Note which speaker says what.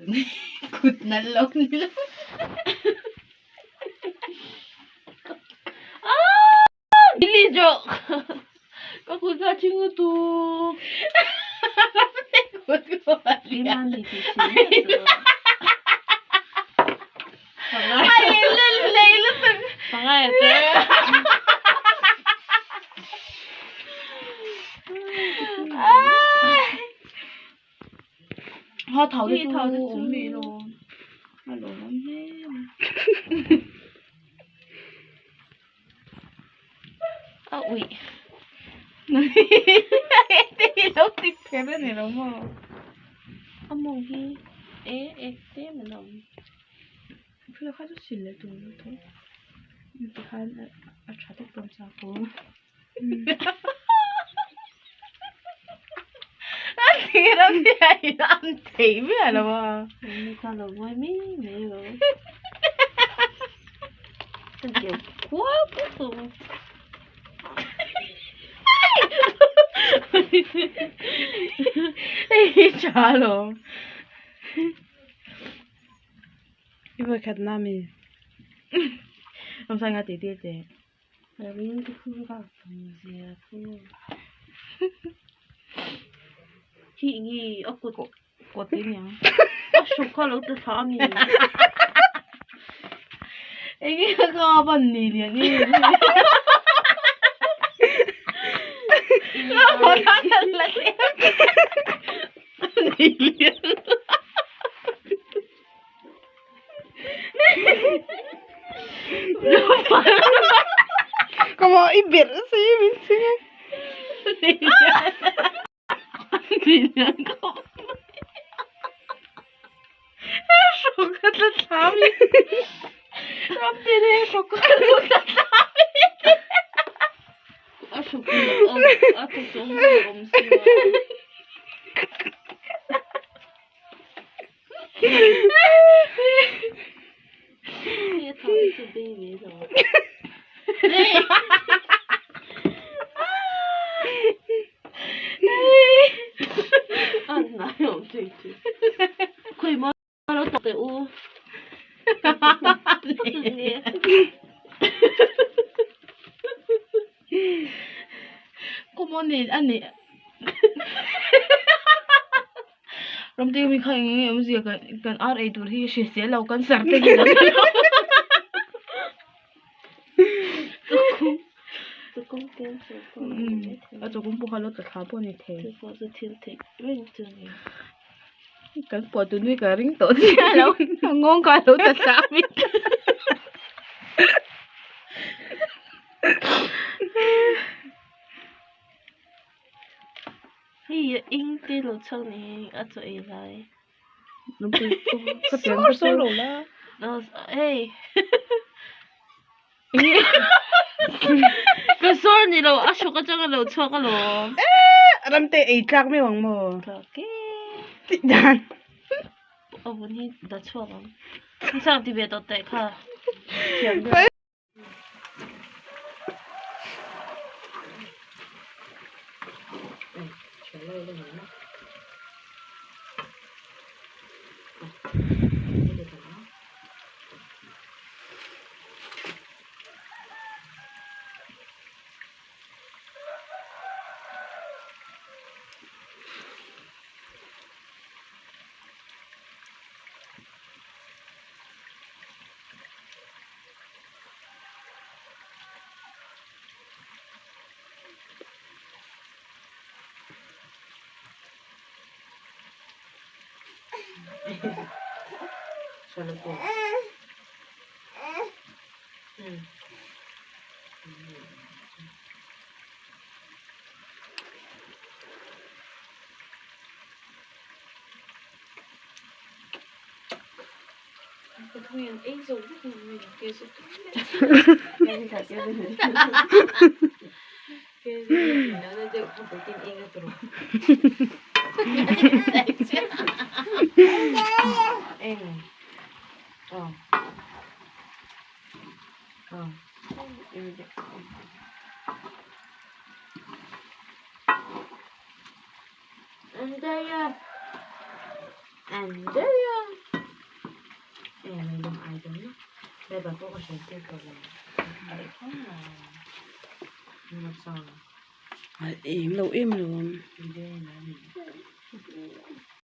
Speaker 1: Kut nalh lo ni lo.
Speaker 2: Billy joke. Ka kut kha thing lutuk.
Speaker 1: Kut ko
Speaker 2: Keimah ni tih si miah suh.
Speaker 1: Ai lel lei lutuk.
Speaker 2: Pangai a che.
Speaker 1: Ha thau te chu awm mi lo. A lo awm hle mai.
Speaker 2: A uih.
Speaker 1: Lo ti pher a ni lo maw?
Speaker 2: A mawng hi e ek te man a awm.
Speaker 1: Phul kha chu sil leh tur lo tho. Tikhan a tha tawk dawn chak aw. A thir a biain an thei miah lo a.
Speaker 2: Ni kha lo ngawi mai mai lo. Ka keu kuau kuau.
Speaker 1: Hei hi tha lo.
Speaker 3: I vawikhat na mi.
Speaker 1: Ramsai nga tih tir teh.
Speaker 2: Hi nge a kut
Speaker 1: kut te niang
Speaker 2: a hruk kha lo ti thla ami
Speaker 1: enge ka ka ban ni lian nge ni lian
Speaker 3: Como i ber si min sing e.
Speaker 2: A hruk a thawk chu awm awm sia.
Speaker 1: Common in a nih Ramte mi kha eng eng nge awmzia kan kan ar ei tur hi hrisel lo cancer te hi a chawkawng pawh kha lo tla thla pawh a ni thei kan puah tu nui ka ring tawh chiah lo a nghawng kha a lo tla thla a mi.
Speaker 2: Hei eng te lo chhuak ni a chaw ei lai.
Speaker 3: Sawr sawr lo la.
Speaker 2: Hei. Ka sawr ni lo a hruk atanga lo chhuak alawm.
Speaker 3: Ramte ei tlak mai ang maw?
Speaker 2: Tlak e.
Speaker 3: Tih dan.
Speaker 2: A vun hi da chhuak ang. Sang ti ve tawh teh kha. Thiam deuh.
Speaker 3: A eng lo em alawm.